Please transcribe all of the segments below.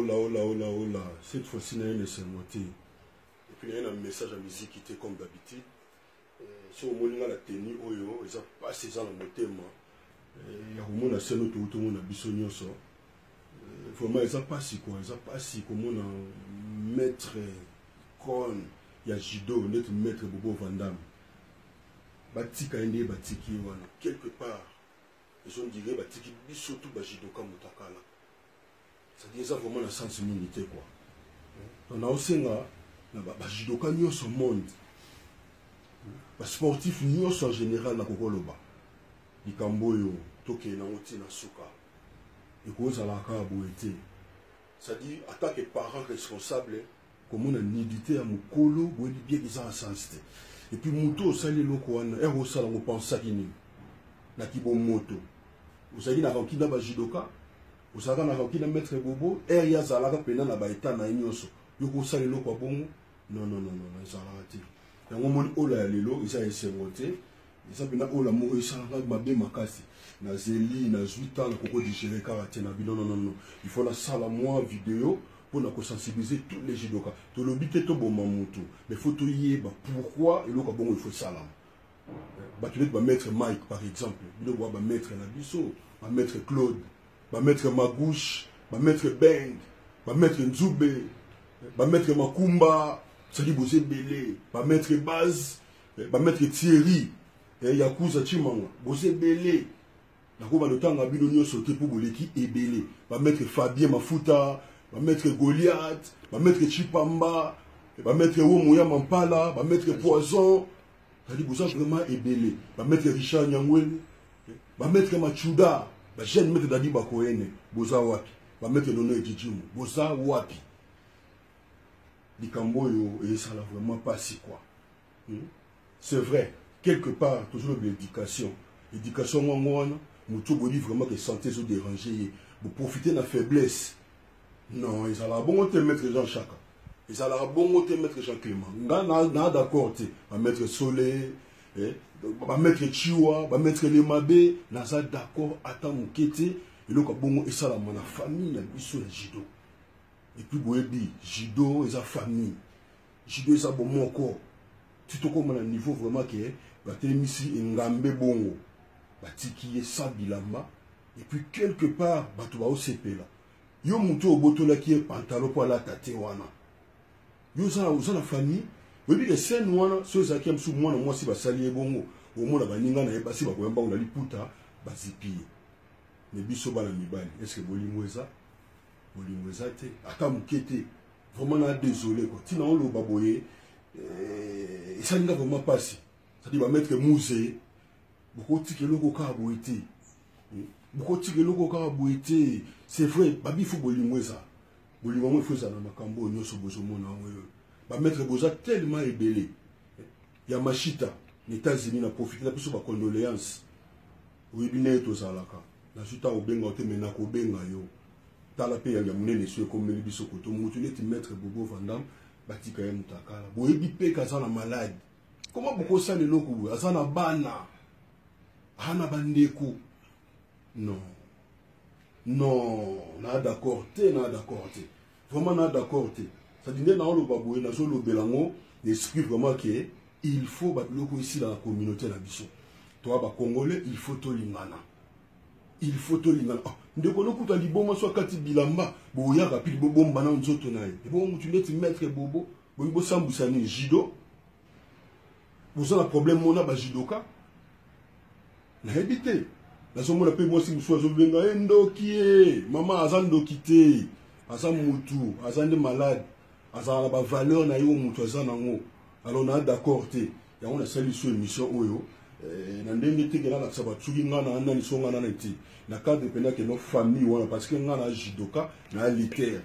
Ola ola ola ola, cette fois-ci naye na esengo te. Et puis naye na message ya miziki te comme d'habitude. Euh, soki omoni nga na tenue oyo eza pasi eza na motema euh, ya komona seno touti omona biso nyonso. Euh, vraiment eza pasi quoi, eza pasi komona maître con ya judo neti maître Bobo Vandam. Batika ye nde batiki ye wana quelque part ezo ndire batiki biso tout ba judoka mutakala. C'est-à-dire eza vraiment na sens mingi te quoi. Donc naosenga na ba judoka nyonso monde, ba sportif nyonso en général na kokoloba likambo oyo tokende nango ti na suka, ekozala kaka boye te. C'est-à-dire en tant que parent responsable, komona nudité ya mokolo boyebi bien eza na sens te. Et puis moto osali eloko wana ere osala yango pensaki nini na kibomoto? Ozalaki na rancune na ba judoka, ozalaka na rancune na maître Bobo, ere ye azalaka mpena na baeta na ye nyonso, yo kosala eloko ya bongo? Non, non, non, non, ezalaka te. Yango omoni ola ya lelo eza esengo te, eza mpena ola moko esalaka mabe makasi. Nazeli nazwi temps na koko digérer kaka te na bino. Non, non, non, il faut nasala mwa video mpona kosensibiliser tous les judoka. Tolobi te toboma motu, mais faut toyeba pourquoi eloko ya bongo il faut esalama. Bato neti bamaître Mike par exemple, bino boa bamaître na biso, bamaître Claude, bamaître Magouche, bamaître Beng, bamaître Nzube, bamaître Makumba, sadi boza ebele, bamaître Base, bamaître Thierry Yakuza Chimanga, boza ebele. Nakoba lotanga bino nyonso te mpo boleki ebele. Bamaître Fabien Mafuta, bamaître Goliath, bamaître Chipamba, bamaître Womoya Mampala, bamaître Poison, c'est-à-dire boza vraiment ebele, bamaître Richard Nyangwele, bamaître Machuda, bajeune maître Dadi Bakoene, boza wapi? Bamaître Nono Ejijimu, boza wapi? Likambo oyo ezala vraiment pasi quoi. C'est vrai, quelque part toujours de l'éducation. Éducation wango wana, moto boyebi vraiment que santé ezo déranger ye, boprofite na faiblesse. Non, ezalaka bongo te maître Jean Chaka, ezalaka bongo te maître Jean Clément. Nga na d'accord te, bamaître Sole, bamaître Chiwa, bamaître Lemabe, naza d'accord ata moke te eloko ya bongo esalama na famille na biso ya judo. Et puis boyebi judo eza famille, judo eza bomoko. Ti tokóma na niveau vraiment ke batelemisi engambe bongo, batiki ye sans bilamba, et puis quelque part bato baosepela. Yo motu obotolaki ye pantalon mpo alata te wana, yo oza na famille, oyebi ke scène wana so ezalaki ya mosusu mwana mwasi basali ye bongo, omona baninga na ye basi bakoya mbango na liputa bazipi ye. Me biso bana mibali, est ce que bolingo eza? Bolingo eza te ata moke te. Vraiment na désolé quoi, ntina oloba boye esali nga vraiment mpasi. C'est-à-dire bamaître Muse, bokotika eloko kaka boye te, bokotika eloko kaka boye te. C'est vrai, babi fo bolingo eza, bolingo yango ifo ezala na makambo oyo nyonso bozomona yango oyo. Bamaître boza tellement ebele ya mashita na États-Unis, na profite na biso bacondoléance. Oyebi ndenge tozalaka, nazwi ntango obenga yo te, me nakobenga yo. Tala mpe ya monene eso ekomeli biso koto motu neti maître Bobo Vandam, batika ye moto akala. Boyebi mpe kaza na malade, koma bokosala eloko boye? Aza na bana, aza na bandeko. Non, non, na d'accord te, na d'accord te, vraiment na d'accord te. C'est-à-dire nde naoloba boye, nazolobela yango esprit vraiment ke il faut babiloko esila na communauté na biso. Toa bacongolais, il faut tolingana, il faut tolingana. Oh, ndeko lokuta liboma so akati bilamba, boyaka pili bobomba na nzoto na ye. Ebongo mutu neti maître Bobo, boyi bosambwisa nini judo? Boza na problème mona bajudoka, nayebi te. Nazomona mpe mwasi mosusu azobenga ye ndoki. Ye mama aza ndoki te, aza mutu, aza nde malade, azala na bavaleur na ye oyo mutu aza nango. Alors na d'accord te, yango nasali so émission oyo na ndenge te ke nalakisa bato soki nga na nani, so nga nani te, na cadre mpena ke no famille wana, parce que nga na judoka, na lutteur,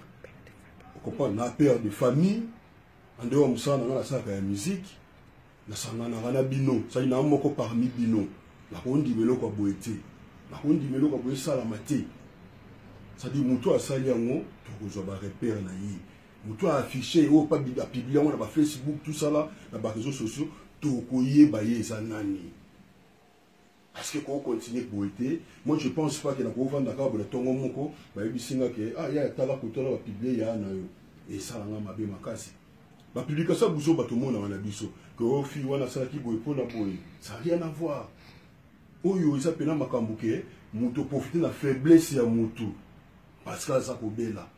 ocomprendre, na père de famille. Ande wa mosala na nga nasalaka ya musique, nasanganaka na bino, sali na moko parmi bino. Nakondima eloko ya boye te, nakondima eloko ya boye esalama te. C'est-à-dire moto asali yango, tokozwa barepere na ye. Moto aaffiche oyo pa apublie yango na bafacebook, tout ça là, na baréseaux sociaux, tokoyeba ye eza nani. Parce que ko continuer boye te. Moi, je pense pas que nakovanda kaka boye na ntongo moko, bayebisi nga ke ah, ya tala kotala bapublier ya na yo, esalanga mabe makasi. Bapublication ya buzo, bato omonaka na biso ke o fille wana asalaki boye mpona boye, ça rien à voir. Oyo eza mpena makambo ke moto profite na faiblesse ya motu parce que aza kobela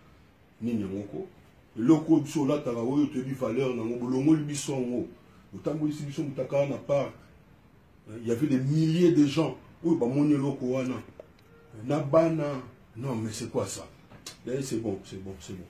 nini yango ko. Eloko oyo biso olataka, oyo toyebi valeur nango, bolongoli biso yango, botambolisi biso motakala na parc. Il y avait des milliers de gens oyo bamoni eloko wana na bana. Non, mais c'est quoi ça? C'est bon, c'est bon, c'est bon.